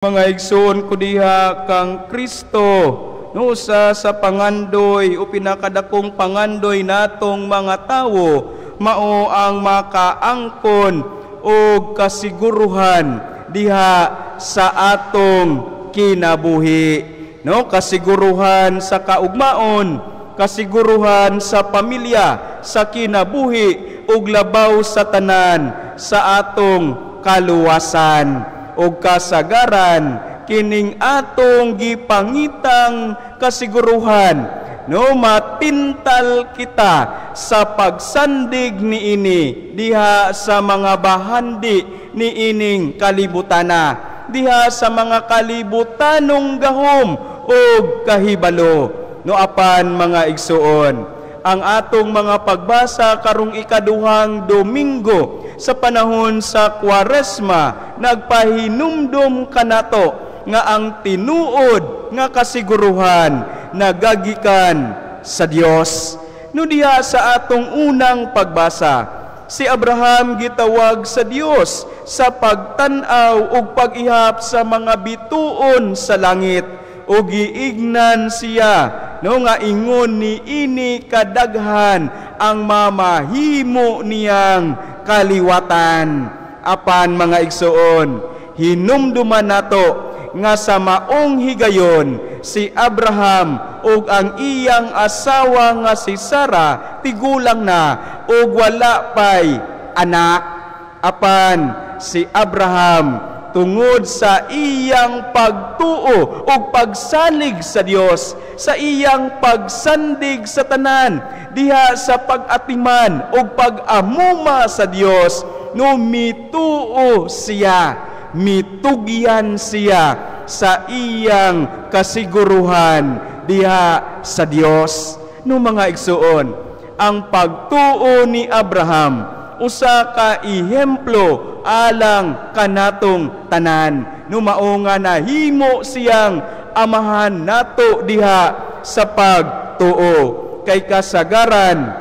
Mga igsoon ko diha kang Kristo, no, usa sa pangandoy o pinakadakong pangandoy natong mga tawo mao ang makaangkon og kasiguruhan diha sa atong kinabuhi, no? Kasiguruhan sa kaugmaon, kasiguruhan sa pamilya, sa kinabuhi, ug labaw sa tanan sa atong kaluwasan. Ug kasagaran kining atong gipangitang kasiguruhan, no, matintal kita sa pagsandig niini diha sa mga bahandi niining kalibutana, diha sa mga kalibutanong gahom ug kahibalo, no? Apan, mga igsuon, ang atong mga pagbasa karong ikaduhang Domingo sa panahon sa Kwaresma nagpahinumdum kanato nga ang tinuod nga kasiguruhan nagagikan sa Dios. No, diha sa atong unang pagbasa, si Abraham gitawag sa Dios sa pagtan-aw ug pag-ihap sa mga bituon sa langit ug giignan siya, no, nga ingon ni ini kadaghan ang mamahimo niyang kaliwatan. Apan, mga igsuon, hinumduman nato nga sa maong higayon si Abraham ug ang iyang asawa nga si Sara tigulang na ug wala pay anak. Apan si Abraham, tungod sa iyang pagtuo ug pagsalig sa Dios, sa iyang pagsandig sa tanan diha sa pag-atiman ug pag-amuma sa Dios, no, mituo siya, mitugyan siya sa iyang kasiguruhan diha sa Dios. No, mga igsuon, ang pagtuo ni Abraham usa ka ehemplo alang kanatong tanan. No, mao nga nahimo siyang amahan nato diha sa pagtuo, kay kasagaran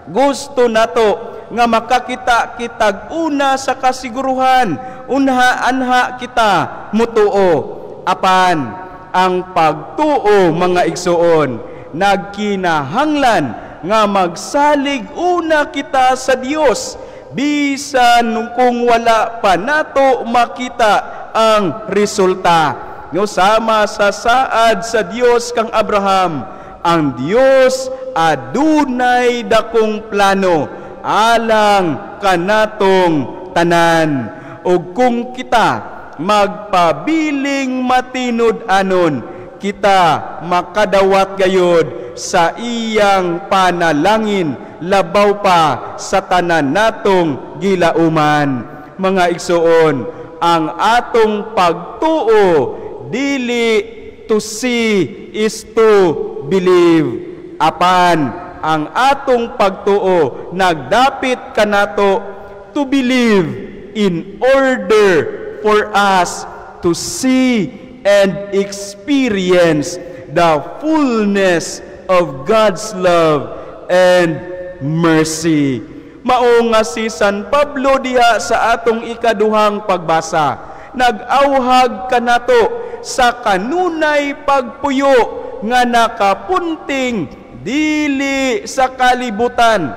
gusto nato nga makakita kitag una sa kasiguruhan, unha anha kita mutuo. Apan ang pagtuo, mga igsuon, nagkinahanglan nga magsalig una kita sa Dios bisan kung wala pa nato makita ang resulta. No, sama sa saad sa Dios kang Abraham, ang Dios adunay dakong plano alang kanatong tanan, ug kung kita magpabiling matinud-anon, kita makadawat gayod sa iyang panalangin labaw pa sa tanan natong gilauman. Mga igsuon, ang atong pagtuo, dili to see is to believe. Apan ang atong pagtuo nagdapit kanato to believe in order for us to see and experience the fullness of God's love and mercy. Mao nga si San Pablo diha sa atong ikaduhang pagbasa nag-awhag kanato sa kanunay pagpuyo nga nakapunting dili sa kalibutan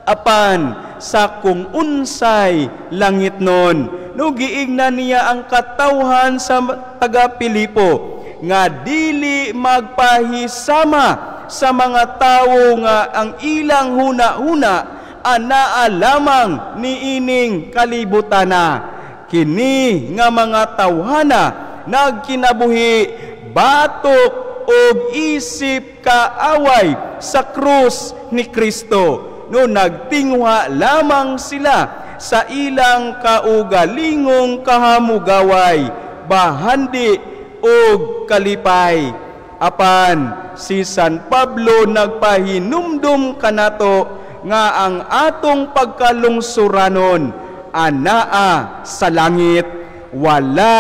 apan sa kung unsay langitnon. No, giingnan niya ang katawhan sa taga Pilipo nga dili magpahisama sa mga tawo nga ang ilang huna-huna anaa lamang niining kalibutana. Kini nga mga tawhana nagkinabuhi batok og isip kaaway sa krus ni Kristo. No, nagtingwa lamang sila sa ilang kaugalingong kahamugaway, bahandi og kalipay. Apan si San Pablo nagpahinumdum kanato nga ang atong pagkalungsuranon anaa sa langit, wala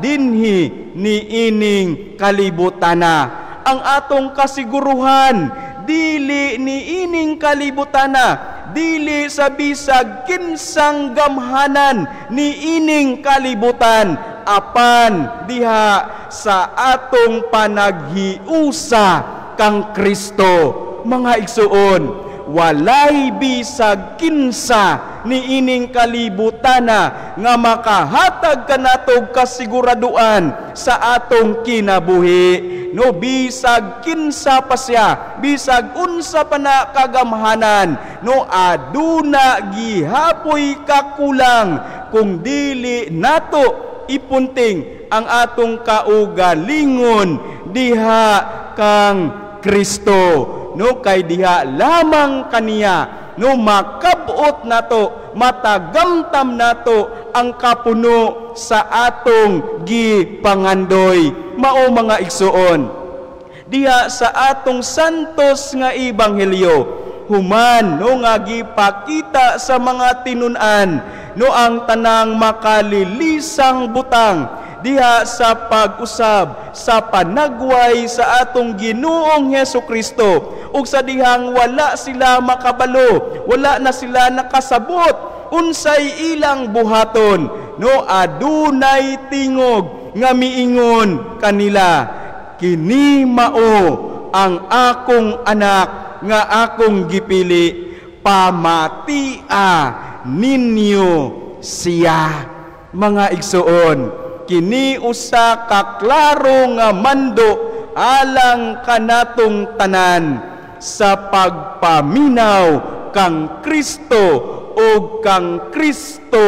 dinhi niining kalibutana. Ang atong kasiguruhan dili niining kalibutana, dili sa bisag kinsang gamhanan niining kalibutan. apan diha sa atong panaghiusa kang Kristo. Mga igsuon, walay bisag kinsa niining kalibutana nga makahatag kanatog kasiguraduan sa atong kinabuhi. No, bisag kinsa pa siya, bisag unsa pa na kagamhanan, no, aduna gihapoy kakulang kung dili nato ipunting ang atong kaugalingon diha kang Kristo. No, kay diha lamang kaniya, no, makabot nato, matagamtam nato ang kapuno sa atong gipangandoy. Mao, mga igsuon, diha sa atong santos nga ebanghelyo, human, no, nga gipakita sa mga tinun-an, no, ang tanang makalilisang butang diha sa pag-usab sa panagway sa atong Ginoong Hesus Kristo, ug sa dihang wala sila makabalo, wala na sila nakasabot unsay ilang buhaton, no, adunay tingog nga miingon kanila, "Kini mao ang akong anak nga akong gipili, pamatia ninyo siya." Mga igsuon, kini usa ka klaro nga mando alang kanatong tanan sa pagpaminaw kang Kristo ug kang Kristo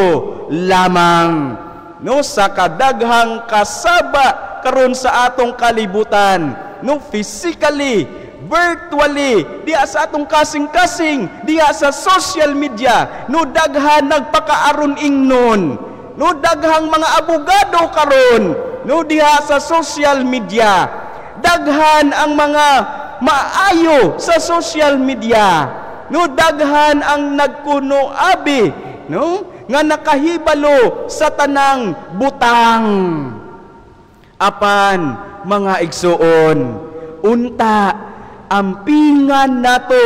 lamang. No, sa kadaghang kasaba karon sa atong kalibutan, no, physically, virtually, diha sa atong kasing-kasing, diha sa social media, no, daghan nagpakaaron ingnon, no, daghang mga abogado karon, no, diha sa social media, daghan ang mga maayo sa social media, no, daghan ang nagkuno abi, no, nga nakahibalo sa tanang butang. Apan, mga igsuon, unta ampingan nato,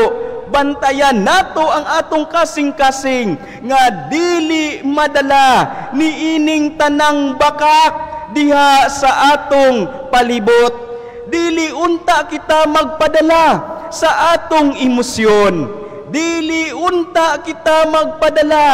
bantayan nato ang atong kasing-kasing nga dili madala niining tanang bakak diha sa atong palibot. Dili unta kita magpadala sa atong emosyon. Dili unta kita magpadala,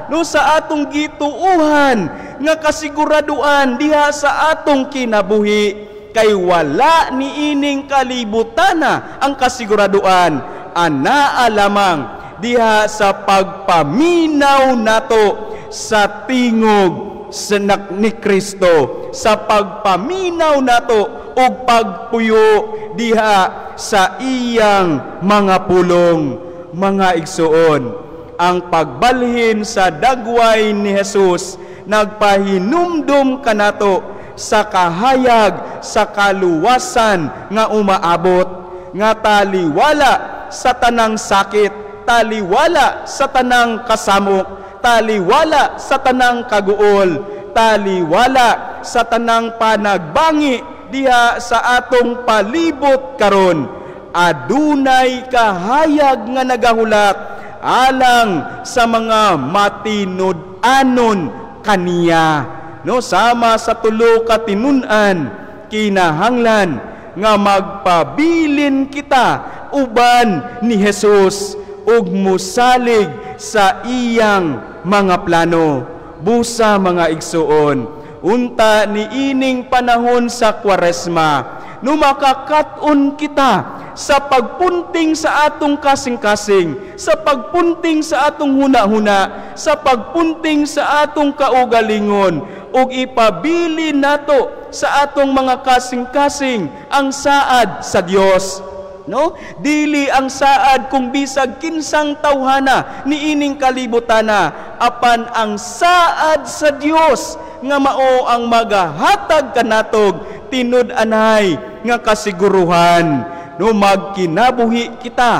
no, sa atong gituuhan nga kasiguraduan diha sa atong kinabuhi, kay wala niining kalibutana ang kasiguraduan, anaa lamang diha sa pagpaminaw nato sa tingog sa ni Kristo, sa pagpaminaw nato og pagpuyo diha sa iyang mga pulong. Mga igsuon, ang pagbalhin sa dagway ni Jesus nagpahinumdum kanato sa kahayag sa kaluwasan nga umaabot, nga taliwala sa tanang sakit, taliwala sa tanang kasamok, taliwala sa tanang kaguol, taliwala sa tanang panagbangi diha sa atong palibot karon. Adunay kahayag nga nagahulat alang sa mga matinud-anon kaniya. No, sama sa tulo ka tinun-an, kinahanglan nga magpabilin kita uban ni Jesus ug musalig sa iyang mga plano. Busa, mga igsuon, unta niining panahon sa Kwaresma, no, makakat-on kita sa pagpunting sa atong kasing-kasing, sa pagpunting sa atong huna-huna, sa pagpunting sa atong kaugalingon, ug ipabili nato sa atong mga kasing-kasing ang saad sa Dios. No? Dili ang saad kung bisag kinsang tawhana niining kalibutana, apan ang saad sa Dios nga mao ang magahatag kanatog tinud-anay nga kasiguruhan. No, magkinabuhi kita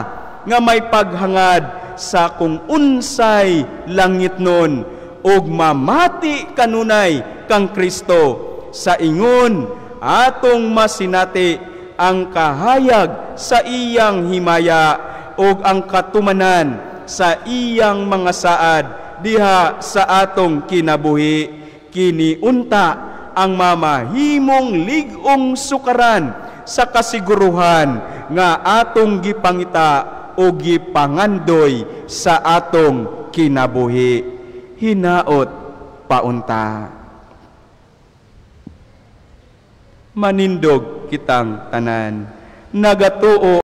nga may paghangad sa kung unsay langit nun, ug mamati kanunay kang Kristo sa ingon atong masinati ang kahayag sa iyang himaya ug ang katumanan sa iyang mga saad diha sa atong kinabuhi. Kini unta ang mamahimong lig-ong sukaran sa kasiguruhan nga atong gipangita o gipangandoy sa atong kinabuhi. Hinaot paunta. Manindog kitang tanan. Nagatuo